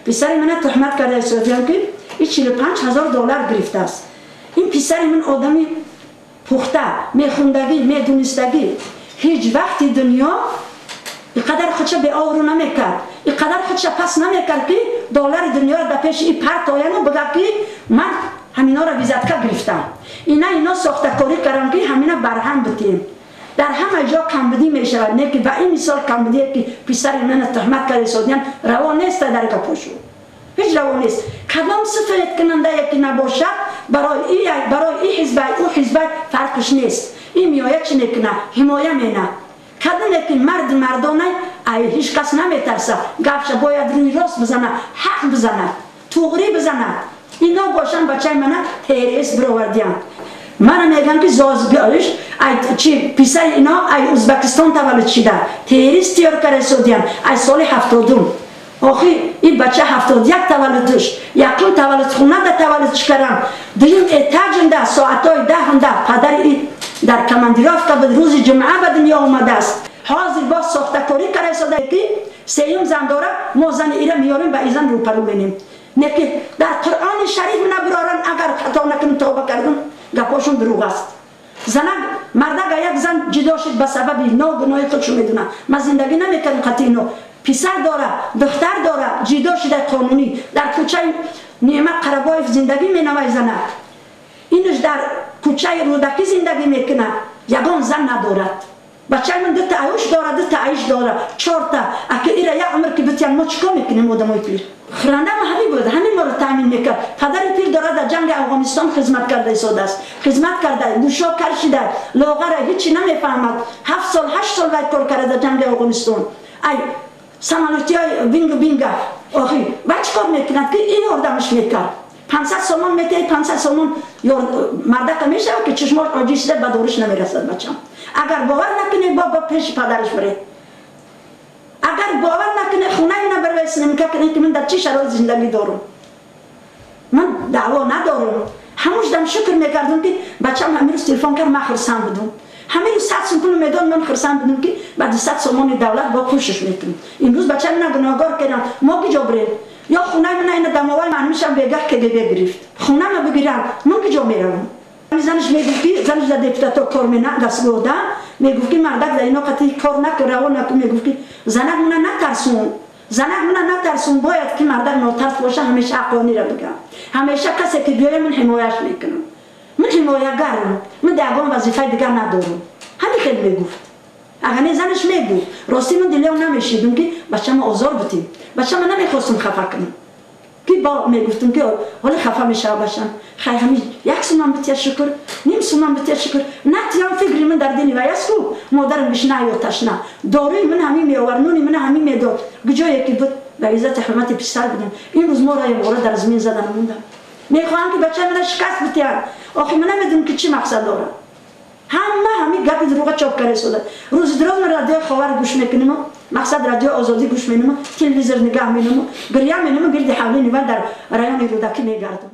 Писари мана туҳмат карда истодиям, ки и 45 000 доллар гирифтааст. Ин писари ман одами пухта, мехундагӣ, медунистагӣ, ҳеҷ вақти дунё иқадар худша беобрӯ намекард, иқадар худша пас намекард, ки доллари дунёро дар пеши и партояну бигӯ, ки ман ҳаминора взятка гирифтам. Ина ино сохтакорӣ кардам, ки ҳамина барҳам битем. Дар ҳама ҷо камбудӣ мешавад, не ки ба ин мисол камбудие, ки писари мана туҳмат карда истодиям, раво нест. Дар гапошу ҳеҷ раво нест. Кадом сифаткунандае ки набошад, барои и ҳизбай, ӯ ҳизбай фарқш нест. Ин меояд, чӣ мекуна? Ҳимоя мена. Кадоме ки марди мардонай, ай ҳеҷ кас наметарса. Гапша бояд рӯи рост бизана, ҳақ бизана, туғрӣ бизана. Ино бошанд, бачаи мана ТРС бировардиям. Мана мегӯям, ки зозиш чи писари ино ай Узбекистон таваллуд шида, ТРС тиёр карда истодиям ай соли 70-ум. Охи ин бача 71 таваллудш, якум таваллудхонада таваллуд кардам, дуюм этажнда, соатҳои 10-нда. Падари и дар командировка буд, рӯзи ҷумъа ба дунё омадааст. Ҳозир боз сохтакорӣ карда истода, ки сеюм зан дора. Мо зани ира меёрем, ба изан рӯпарӯ менем. Не ки дар Қуръони Шариф набироран, агар хато накунам, тавба кардам, гапошон дурӯғ аст. Занак мардага як зан ҷидо шуд ба сабаби ногуноҳи худшо медона. Ман зиндагӣ намекардам қати ино. Писар дора, духтар дора, ҷидо шуда қонунӣ. Дар кӯчаи Неъмат Қарабоев зиндагӣ менавай занак. Инаш дар кӯчаи Рӯдакӣ зиндагӣ мекунад, ягон зан надорад. Бачаи ман дута аюш дора, дута аиш дора, чорта. Аки ира як умр ки битян, мо чикор мекунем? Одамои пир хӯрандама ҳамин буд, ҳамин моро таъмин мекард. Падари пир дора, дар ҷанги Афғонистон хизмат карда истодааст, хизмат карда, гӯшо кар шида, лоғара, ҳичи намефаҳмад. 7 сол, 8 сол вай кор карда дар ҷанги Афғонистон. Ай самолётиҳои вингу бинга охи вай чӣ кор мекунад, ки ин ёрдамаш мекард? 500 сомон метаҳед, 500 сомон мардака мешавад, ки чишмош оҷиз шида, ба дориш намерасад. Бачам, агар бовар накунед, бо пеши падараш биред. Агар бовар накунед, хонаи мана барвай снимка кунед, ки ман дар чӣ шароит зиндагӣ дорам. Ман даъво надорам. Ҳамуш дам шукр мекардам, ки бачам ҳамин рӯз телефон кард, ман хурсанд будам. Ҳамин рӯз 100 сум пул медод, ман хурсанд будам, ки баъди 100 сомони давлат бо кӯшиш мекунам. Имрӯз бачаи мана гуноҳгор кардам. Мо киҷо бирем? Ё хонаи мана ина дамовай манмишам бегаҳ КГБ гирифт, хонама бигирам, ман киҷо меравам? Занаш мегуфт, ки занаш дар депутато кор мена дастгоҳда, мегуфт, ки мардак дар ино қати кор накун, раво накун. Мегуфт, ки занак мана натарсун, занак мана натарсун. Бояд ки мардак нотарс боша, ҳамеша ҳаққонира бигам. Ҳамеша касе ки биёя, ман ҳимояш мекунам. Ман ҳимоягарам, ман ягон вазифаи дигар надорам. Ҳамин хел мегуфт. Агар не, занаш мегуфт. Ростӣ, ман дилён намешидум, ки бачама озор бутим. Бачама намехостум хафа кунам, ки бо мегуфтум, ки ҳоли хафа мешава бачам. Хай, ҳами як суман битя, шукр, ним суман битя, шукр, натиям. Фикри ман дар дили вай аст ку: модарам гишна ё ташна, доруи ман ҳамин меовард, нуни ман ҳамин медод. Куҷое ки буд, ба иззати ҳурмати писар будем. Имрӯз моро ябора дар замин задан мондам. Мехоҳам, ки бачаи мана шикаст битиҳанд. Охи ман намедонам, ки чӣ мақсад дорам. Ҳама ҳамин гапи дурӯға чоп карда истода. Рӯзи дуроз ман радиои Ховар гӯш мекунему, мақсад, Радиои Озодӣ гӯш менаму, телевизор нигаҳ менаму, гиря менаму, гирди ҳавли нива дар райони Рӯдакӣ мегардам.